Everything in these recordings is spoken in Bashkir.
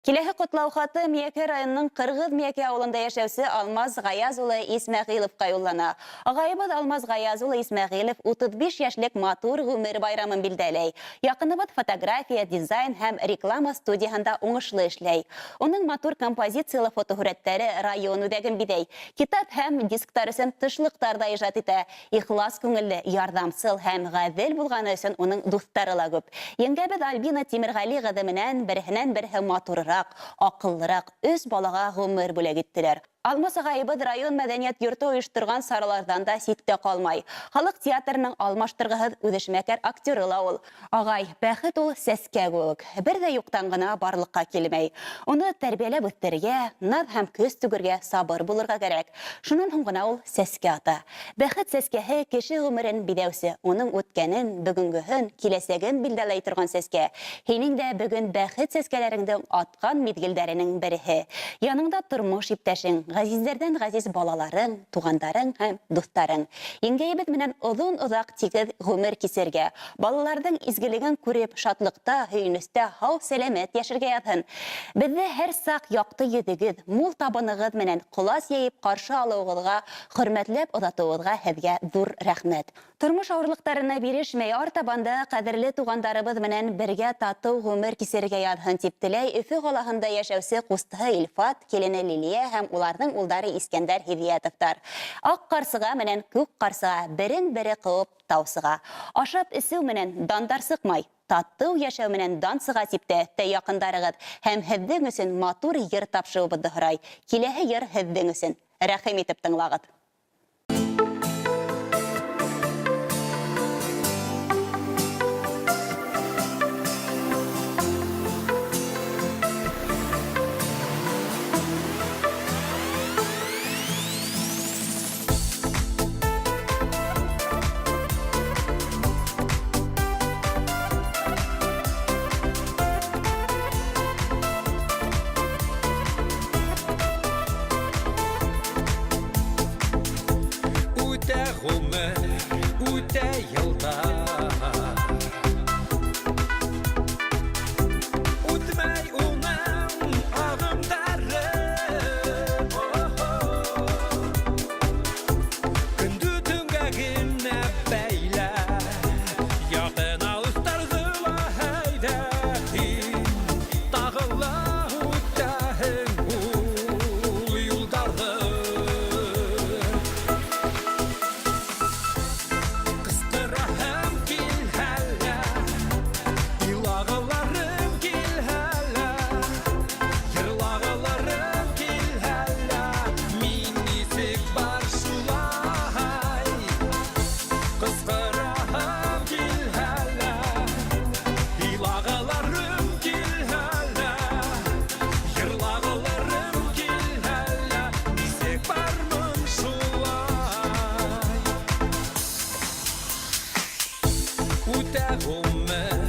Киләһе ҡотлау хаты Миәкә районының Ҡырғыҙ Миәкә ауылында йәшәүсе Алмаз Ғаяз улы Исмәғиловҡа юллана. Ағайыбыҙ Алмаз Ғаяз улы Исмәғилов 35 йәшлек матур ғүмер байрамын билдәләй. Яҡыныбыҙ фотография, дизайн һәм реклама студияһында уңышлы эшләй. Уның матур композициялы фотоһүрәттәре район үҙәген биҙәй. Китап һәм дисктар өсөн тышлыҡтар да ижад итә. Ихлас күңелле, ярҙамсыл һәм ғәҙел булғаны өсөн уның дуҫтары ла күп. Еңгәбеҙ Альбина Тимерғәли ҡыҙы менән береһенән-береһе матурыраҡ, аҡыллыраҡ өс балаға ғүмер бүләк иттеләр. Алмаз ағайыбыҙ район мәҙәниәт йорто ойошторған сараларҙан да ситтә ҡалмай. Халыҡ театрының алмаштырғыһыҙ үҙешмәкәр актеры ла ул. Ағай, бәхет ул сәскә кеүек, бер дә юҡтан ғына барлыҡҡа килмәй. Уны тәрбиәләп үҫтерергә, наҙ һәм көс түгергә, сабыр булырға кәрәк. Шунан һуң ғына ул сәскә ата. Бәхет сәскәһе, кеше ғүмерен биҙәүсе, уның үткәнен, бөгөнгөһөн, киләсәген билдәләй торған сәскә. Һинең дә бөгөн бәхет сәскәләреңдең аткан миҙгелдәренең береһе. Яныңда тормош иптәшең, ғәзизләрҙән ғәзиз балаларың, туғандарың һәм дуҫтарың. Еңгәйебеҙ менән оҙон-оҙаҡ тигеҙ ғүмер кисергә, балаларҙың изгелеген күреп, шатлыҡта, һөйөнөстә һау-сәләмәт йәшәргә яҙһын. Беҙҙе һәр саҡ яҡты йөҙөгөҙ, мул табынығыҙ менән ҡолас йәйеп ҡаршы алыуығыҙға, Хөрмәтләп оҙатыуығыҙға һеҙгә ҙур рәхмәт. Тормош ауырлыҡтарына бирешмәй, артабан да ҡәҙерле туғандарыбыҙ менән бергә татыу ғүмер кисерергә яҙһын, дип теләй Өфө ҡалаһында йәшәүсе ҡустыһы Илфат, килене Лилия һәм уларҙың улдары Искәндәр Һиҙиәтовтар. Ак ҡарсыға менән күк ҡарсыға берен-бере ҡыуып тау сыға. Ашап-эсеү менән дандар сыҡмай. Татыу йәшәү менән дан сыға дип тә өҫтәй якындарыгыҙ һәм һеҙҙең өсөн матур йыр тапшырыуыбыҙҙы һорай. Киләһе йыр һеҙҙең өсөн. Рәхим итеп тыңлағыҙ. Үтә ғүмер, үтә йылдар. Үтмәй уның ағымдары. Көндө төнгә генә бәйлә, Яҡын алыҫтарҙы ла һәйҙә. Һин тағы ла үтәһең ул юлдарҙы. Ҡысҡыраһым килһә лә, Илағыларым килһә лә, Йырлағыларым килһә лә, Мин нисек бар шулай. Ҡысҡыраһым килһә лә, Илағыларым килһә лә, Йырлағыларым килһә лә, Нисек бармын шулай. Үтә ғүмер,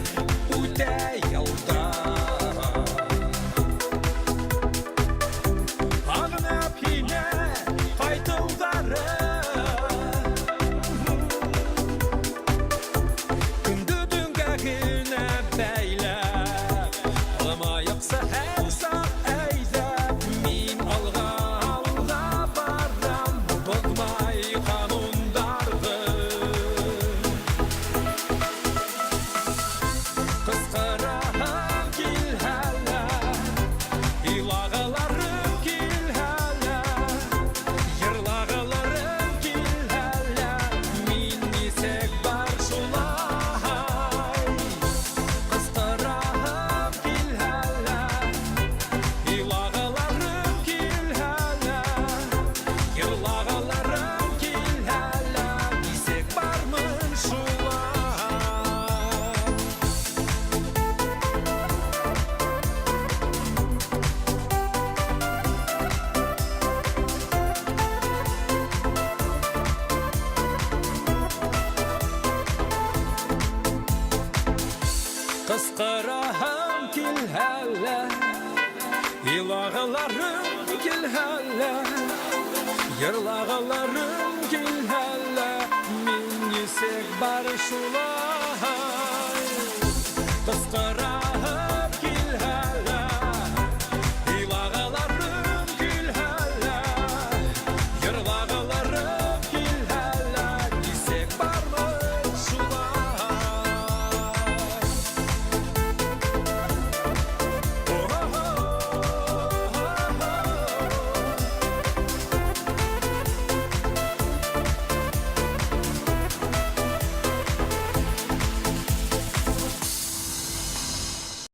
үтә йылдар. Һағынып һине ҡайтыуҙары. Көндө төнгә генә бәйләп, Алмайыҡсы һәр саҡ әйҙәп. Мин алға, алға барам, Боҙмай ҡанундарҙы. Ҡысҡыраһым килһә лә, Илағыларым килһә лә, Йырлағыларым килһә лә, Мин нисек бар шулай. Ҡысҡыраһым килһә лә, Илағыларым килһә лә, Йырлағыларым килһә лә, Нисек бармын шулай. Ҡысҡыраһым килһә лә, Илағыларым килһә лә, Йырлағыларым килһә лә, Мин нисек бар шулай. Ҡысҡыраһым